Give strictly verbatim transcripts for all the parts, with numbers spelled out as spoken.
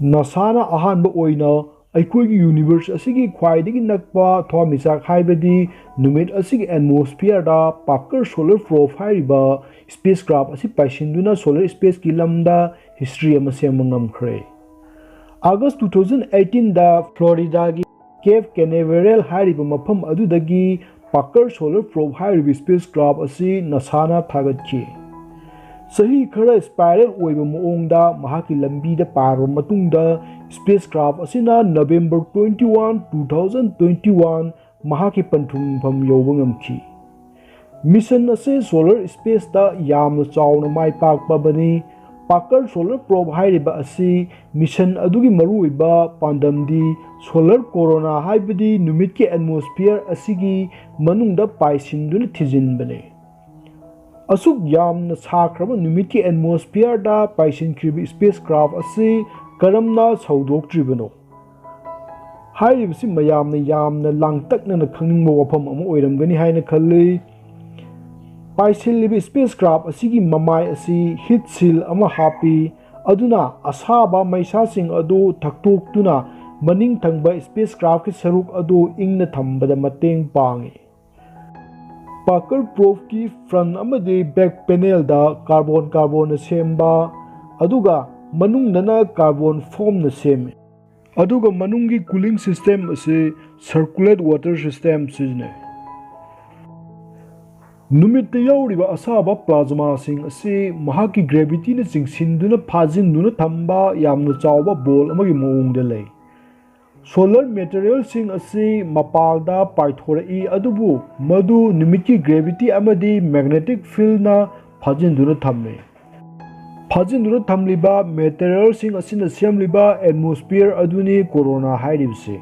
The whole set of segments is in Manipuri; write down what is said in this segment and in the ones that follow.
ꯅꯥꯁꯥꯅ ꯑꯍꯥꯟꯕ ꯑꯣꯏꯅ ꯑꯩꯈꯣꯏꯒꯤ ꯌꯨꯅꯤꯚꯔꯁ ꯑꯁꯤꯒꯤ ꯈ꯭ꯋꯥꯏꯗꯒꯤ ꯅꯛꯄ ꯊꯋꯥꯟꯃꯤꯆꯥꯛ, ꯍꯥꯏꯕꯗꯤ ꯅꯨꯃꯤꯠ ꯑꯁꯤꯒꯤ ꯑꯦꯠꯃꯣꯁꯐꯤꯌꯔꯗ ꯄꯥꯔꯀꯔ ꯁꯣꯂꯔ ꯄ꯭ꯔꯣꯕ ꯍꯥꯏꯔꯤꯕ ꯁ꯭ꯄꯦꯁ ꯀ꯭ꯔꯥꯐ ꯑꯁꯤ ꯄꯥꯏꯁꯤꯟꯗꯨꯅ ꯁꯣꯂꯔ ꯁ꯭ꯄꯦꯁꯀꯤ ꯂꯝꯗ ꯍꯤꯁꯇ꯭ꯔꯤ ꯑꯃ ꯁꯦꯝꯕ ꯉꯝꯈ꯭ꯔꯦ꯫ ꯑꯥꯒꯁ two thousand eighteen ꯗ ꯐ꯭ꯂꯣꯔꯤꯗꯥꯒꯤ ꯀꯦꯞ ꯀꯦꯅꯦꯚꯦꯔꯦꯜ ꯍꯥꯏꯔꯤꯕ ꯃꯐꯝ ꯑꯗꯨꯗꯒꯤ ꯄꯥꯔꯀꯔ ꯁꯣꯂꯔ ꯄ꯭ꯔꯣꯕ ꯍꯥꯏꯔꯤꯕ ꯁ꯭ꯄꯦꯁ ꯀ꯭ꯔꯥꯐ ꯑꯁꯤ ꯅꯥꯁꯥꯅ ꯊꯥꯒꯠꯈꯤ꯫ ꯆꯍꯤ ꯈꯔ ꯁ꯭ꯄꯥꯏꯔꯦꯜ ꯑꯣꯏꯕ ꯃꯑꯣꯡꯗ ꯃꯍꯥꯛꯀꯤ ꯂꯝꯕꯤꯗ ꯄꯥꯏꯔꯕ ꯃꯇꯨꯡꯗ, ꯁ꯭ꯄꯦꯁ ꯀ꯭ꯔꯥꯐ ꯑꯁꯤꯅ November twenty one, two thousand twenty one ꯃꯍꯥꯛꯀꯤ ꯄꯟꯊꯨꯡꯐꯝ ꯌꯧꯕ ꯉꯝꯈꯤ꯫ ꯃꯤꯁꯟ ꯑꯁꯤ ꯁꯣꯂꯔ ꯁ꯭ꯄꯦꯁꯇ ꯌꯥꯝꯅ ꯆꯥꯎꯅ ꯃꯥꯏ ꯄꯥꯛꯄ ꯑꯃꯅꯤ꯫ ꯄꯥꯔꯀꯔ ꯁꯣꯂꯔ ꯄ꯭ꯔꯣꯕ ꯍꯥꯏꯔꯤꯕ ꯑꯁꯤ ꯃꯤꯁꯟ ꯑꯗꯨꯒꯤ ꯃꯔꯨꯑꯣꯏꯕ ꯄꯥꯟꯗꯝꯗꯤ ꯁꯣꯂꯔ ꯀꯣꯔꯣꯅꯥ, ꯍꯥꯏꯕꯗꯤ ꯅꯨꯃꯤꯠꯀꯤ ꯑꯦꯠꯃꯣꯁꯐꯤꯌꯔ ꯑꯁꯤꯒꯤ ꯃꯅꯨꯡꯗ ꯄꯥꯏꯁꯤꯟꯗꯨꯅ ꯊꯤꯖꯤꯟꯕꯅꯤ꯫ ꯑꯁꯨꯛ ꯌꯥꯝꯅ ꯁꯥꯈ꯭ꯔꯕ ꯅꯨꯃꯤꯠꯀꯤ ꯑꯦꯠꯃꯣꯁꯐꯤꯌꯔꯗ ꯄꯥꯏꯁꯤꯟꯈ꯭ꯔꯤꯕ ꯁ꯭ꯄꯦꯁ ꯀ꯭ꯔꯥꯐ ꯑꯁꯤ ꯀꯔꯝꯅ ꯁꯧꯗꯣꯛꯇ꯭ꯔꯤꯕꯅꯣ? ꯍꯥꯏꯔꯤꯕꯁꯤ ꯃꯌꯥꯝꯅ ꯌꯥꯝꯅ ꯂꯥꯡꯇꯛꯅꯅ ꯈꯪꯅꯤꯡꯕ ꯋꯥꯐꯝ ꯑꯃ ꯑꯣꯏꯔꯝꯒꯅꯤ ꯍꯥꯏꯅ ꯈꯜꯂꯤ꯫ ꯄꯥꯏꯁꯤꯜꯂꯤꯕ ꯁ꯭ꯄꯦꯁ ꯀ꯭ꯔꯥꯐ ꯑꯁꯤꯒꯤ ꯃꯃꯥꯏ ꯑꯁꯤ ꯍꯤꯠ ꯁꯤꯜ ꯑꯃ ꯍꯥꯞꯄꯤ, ꯑꯗꯨꯅ ꯑꯁꯥꯕ ꯃꯩꯁꯥꯁꯤꯡ ꯑꯗꯨ ꯊꯛꯇꯣꯛꯇꯨꯅ ꯃꯅꯤꯡ ꯊꯪꯕ ꯁ꯭ꯄꯦꯁ ꯀ꯭ꯔꯥꯐꯀꯤ ꯁꯔꯨꯛ ꯑꯗꯨ ꯏꯪꯅ ꯊꯝꯕꯗ ꯃꯇꯦꯡ ꯄꯥꯡꯏ꯫ ꯄꯥꯔꯀꯔ ꯄ꯭ꯔꯣꯕꯀꯤ ꯐ꯭ꯔꯟ ꯑꯃꯗꯤ ꯕꯦꯛ ꯄꯦꯅꯦꯜꯗ ꯀꯥꯔꯕꯣꯟ ꯀꯥꯔꯕꯣꯟꯅ ꯁꯦꯝꯕ, ꯑꯗꯨꯒ ꯃꯅꯨꯡꯗꯅ ꯀꯥꯔꯕꯣꯟ ꯐꯣꯝꯅ ꯁꯦꯝꯃꯤ꯫ ꯑꯗꯨꯒ ꯃꯅꯨꯡꯒꯤ ꯀꯨꯂꯤꯡ ꯁꯤꯁꯇꯦꯝ ꯑꯁꯤ ꯁꯔꯀꯨꯂꯦꯠ ꯋꯥꯇꯔ ꯁꯤꯁꯇꯦꯝ ꯁꯤꯖꯤꯟꯅꯩ꯫ ꯅꯨꯃꯤꯠꯇ ꯌꯥꯎꯔꯤꯕ ꯑꯁꯥꯕ ꯄ꯭ꯂꯥꯖꯃꯥꯁꯤꯡ ꯑꯁꯤ ꯃꯍꯥꯛꯀꯤ ꯒ꯭ꯔꯦꯚꯤꯇꯤꯅ ꯆꯤꯡꯁꯤꯟꯗꯨꯅ ꯐꯥꯖꯤꯟꯗꯨꯅ ꯊꯝꯕ ꯌꯥꯝꯅ ꯆꯥꯎꯕ ꯕꯣꯜ ꯑꯃꯒꯤ ꯃꯑꯣꯡꯗ ꯂꯩ꯫ ꯁꯣꯂꯔ ꯃꯦꯇꯔꯤꯌꯦꯜꯁꯤꯡ ꯑꯁꯤ ꯃꯄꯥꯜꯗ ꯄꯥꯏꯊꯣꯔꯛꯏ, ꯑꯗꯨꯕꯨ ꯃꯗꯨ ꯅꯨꯃꯤꯠꯀꯤ ꯒ꯭ꯔꯦꯚꯤꯇꯤ ꯑꯃꯗꯤ ꯃꯦꯒꯅꯦꯇꯤꯛ ꯐꯤꯜꯗꯅ ꯐꯥꯖꯤꯟꯗꯨꯅ ꯊꯝꯃꯤ꯫ ꯐꯥꯖꯤꯟꯗꯨꯅ ꯊꯝꯂꯤꯕ ꯃꯦꯇꯔꯤꯌꯦꯜꯁꯤꯡ ꯑꯁꯤꯅ ꯁꯦꯝꯂꯤꯕ ꯑꯦꯠꯃꯣꯁꯐꯤꯌꯔ ꯑꯗꯨꯅꯤ ꯀꯣꯔꯣꯅꯥ ꯍꯥꯏꯔꯤꯕꯁꯤ꯫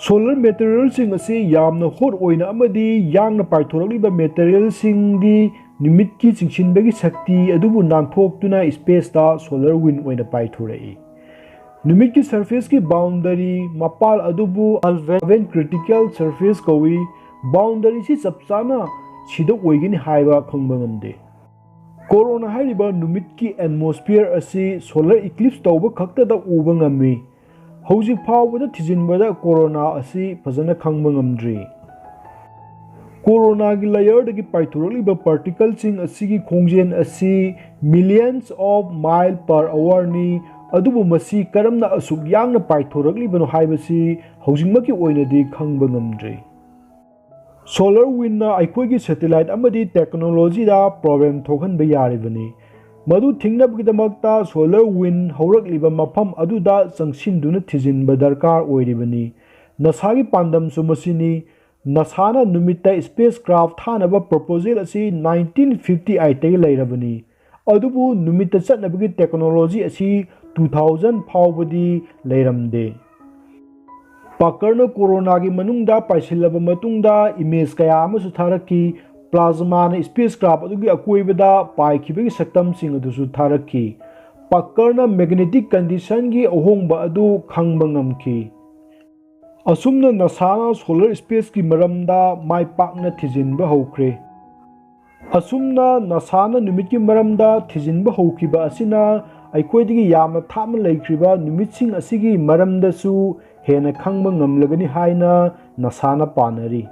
ꯁꯣꯂꯔ ꯃꯦꯇꯔꯤꯌꯦꯜꯁꯤꯡ ꯑꯁꯤ ꯌꯥꯝꯅ ꯍꯣꯠ ꯑꯣꯏꯅ ꯑꯃꯗꯤ ꯌꯥꯡꯅ ꯄꯥꯏꯊꯣꯔꯛꯂꯤꯕ ꯃꯦꯇꯔꯤꯌꯦꯜꯁꯤꯡꯗꯤ ꯅꯨꯃꯤꯠꯀꯤ ꯆꯤꯡꯁꯤꯟꯕꯒꯤ ꯁꯛꯇꯤ ꯑꯗꯨꯕꯨ ꯅꯥꯟꯊꯣꯛꯇꯨꯅ ꯁ꯭ꯄꯦꯁꯇ ꯁꯣꯂꯔ ꯋꯤꯟ ꯑꯣꯏꯅ ꯄꯥꯏꯊꯣꯔꯛꯏ꯫ ꯅꯨꯃꯤꯠꯀꯤ ꯁꯔꯐꯦꯁꯀꯤ ꯕꯥꯎꯟꯗꯔꯤ ꯃꯄꯥꯜ ꯑꯗꯨꯕꯨ ꯑꯜꯚꯦꯟ ꯀ꯭ꯔꯤꯇꯤꯀꯦꯜ ꯁꯔꯐꯦꯁ ꯀꯧꯏ꯫ ꯕꯥꯎꯟꯗꯔꯤꯁꯤ ꯆꯞ ꯆꯥꯅ ꯁꯤꯗ ꯑꯣꯏꯒꯅꯤ ꯍꯥꯏꯕ ꯈꯪꯕ ꯉꯝꯗꯦ꯫ ꯀꯣꯔꯣꯅꯥ ꯍꯥꯏꯔꯤꯕ ꯅꯨꯃꯤꯠꯀꯤ ꯑꯦꯠꯃꯣꯁꯐꯤꯌꯔ ꯑꯁꯤ ꯁꯣꯂꯔ ꯏꯀ꯭ꯂꯤꯞꯁ ꯇꯧꯕ ꯈꯛꯇꯗ ꯎꯕ ꯉꯝꯃꯤ꯫ ꯍꯧꯖꯤꯛ ꯐꯥꯎꯕꯗ ꯊꯤꯖꯤꯟꯕꯗ ꯀꯣꯔꯣꯅꯥ ꯑꯁꯤ ꯐꯖꯅ ꯈꯪꯕ ꯉꯝꯗ꯭ꯔꯤ꯫ ꯀꯣꯔꯣꯅꯥꯒꯤ ꯂꯦꯌꯔꯗꯒꯤ ꯄꯥꯏꯊꯣꯔꯛꯂꯤꯕ ꯄꯥꯔꯇꯤꯀꯜꯁꯤꯡ ꯑꯁꯤꯒꯤ ꯈꯣꯡꯖꯦꯜ ꯑꯁꯤ millions of mile per hourꯅꯤ꯫ ꯑꯗꯨꯕꯨ ꯃꯁꯤ ꯀꯔꯝꯅ ꯑꯁꯨꯛ ꯌꯥꯡꯅ ꯄꯥꯏꯊꯣꯔꯛꯂꯤꯕꯅꯣ ꯍꯥꯏꯕꯁꯤ ꯍꯧꯖꯤꯛꯃꯛꯀꯤ ꯑꯣꯏꯅꯗꯤ ꯈꯪꯕ ꯉꯝꯗ꯭ꯔꯤ꯫ ꯁꯣꯂꯔ ꯋꯤꯟꯅ ꯑꯩꯈꯣꯏꯒꯤ ꯁꯦꯇꯦꯂꯥꯏꯠ ꯑꯃꯗꯤ ꯇꯦꯛꯅꯣꯂꯣꯖꯤꯗ ꯄ꯭ꯔꯣꯕ꯭ꯂꯦꯝ ꯊꯣꯛꯍꯟꯕ ꯌꯥꯔꯤꯕꯅꯤ꯫ ꯃꯗꯨ ꯊꯤꯡꯅꯕꯒꯤꯗꯃꯛꯇ ꯁꯣꯂꯔ ꯋꯤꯟ ꯍꯧꯔꯛꯂꯤꯕ ꯃꯐꯝ ꯑꯗꯨꯗ ꯆꯪꯁꯤꯟꯗꯨꯅ ꯊꯤꯖꯤꯟꯕ ꯗꯔꯀꯥꯔ ꯑꯣꯏꯔꯤꯕꯅꯤ꯫ ꯅꯥꯁꯥꯒꯤ ꯄꯥꯟꯗꯝꯁꯨ ꯃꯁꯤꯅꯤ꯫ ꯅꯥꯁꯥꯅ ꯅꯨꯃꯤꯠꯇ ꯁ꯭ꯄꯦꯁ ꯀ꯭ꯔꯥꯐ ꯊꯥꯅꯕ ꯄ꯭ꯔꯣꯄꯣꯖꯦꯜ ꯑꯁꯤ nineteen fifty eightꯇꯒꯤ ꯂꯩꯔꯕꯅꯤ꯫ ꯑꯗꯨꯕꯨ ꯅꯨꯃꯤꯠꯇ ꯆꯠꯅꯕꯒꯤ ꯇꯦꯛꯅꯣꯂꯣꯖꯤ ꯑꯁꯤ two thousand ꯐꯥꯎꯕꯗꯤ ꯂꯩꯔꯝꯗꯦ꯫ ꯄꯥꯀꯔꯅ ꯀꯣꯔꯣꯅꯥꯒꯤ ꯃꯅꯨꯡꯗ ꯄꯥꯏꯁꯤꯜꯂꯕ ꯃꯇꯨꯡꯗ ꯏꯃꯦꯖ ꯀꯌꯥ ꯑꯃꯁꯨ ꯊꯥꯔꯛꯈꯤ꯫ ꯄ꯭ꯂꯥꯖꯃꯥꯅ ꯁ꯭ꯄꯦꯁ ꯀ꯭ꯔꯥꯐ ꯑꯗꯨꯒꯤ ꯑꯀꯣꯏꯕꯗ ꯄꯥꯏꯈꯤꯕꯒꯤ ꯁꯛꯇꯝꯁꯤꯡ ꯑꯗꯨꯁꯨ ꯊꯥꯔꯛꯈꯤ꯫ ꯄꯥꯀꯔꯅ ꯃꯦꯒꯅꯦꯇꯤꯛ ꯀꯟꯗꯤꯁꯟꯒꯤ ꯑꯍꯣꯡꯕ ꯑꯗꯨ ꯈꯪꯕ ꯉꯝꯈꯤ꯫ ꯑꯁꯨꯝꯅ ꯅꯥꯁꯥꯅ ꯁꯣꯂꯔ ꯁ꯭ꯄꯦꯁꯀꯤ ꯃꯔꯝꯗ ꯃꯥꯏ ꯄꯥꯛꯅ ꯊꯤꯖꯤꯟꯕ ꯍꯧꯈ꯭ꯔꯦ꯫ ꯑꯁꯨꯝꯅ ꯅꯥꯁꯥꯅ ꯅꯨꯃꯤꯠꯀꯤ ꯃꯔꯝꯗ ꯊꯤꯖꯤꯟꯕ ꯍꯧꯈꯤꯕ ꯑꯁꯤꯅ ꯑꯩꯈꯣꯏꯗꯒꯤ ꯌꯥꯝꯅ ꯊꯥꯞꯅ ꯂꯩꯈ꯭ꯔꯤꯕ ꯅꯨꯃꯤꯠꯁꯤꯡ ꯑꯁꯤꯒꯤ ꯃꯔꯝꯗꯁꯨ ꯍꯦꯟꯅ ꯈꯪꯕ ꯉꯝꯂꯒꯅꯤ ꯍꯥꯏꯅ ꯅꯥꯁꯥꯅ ꯄꯥꯅꯔꯤ꯫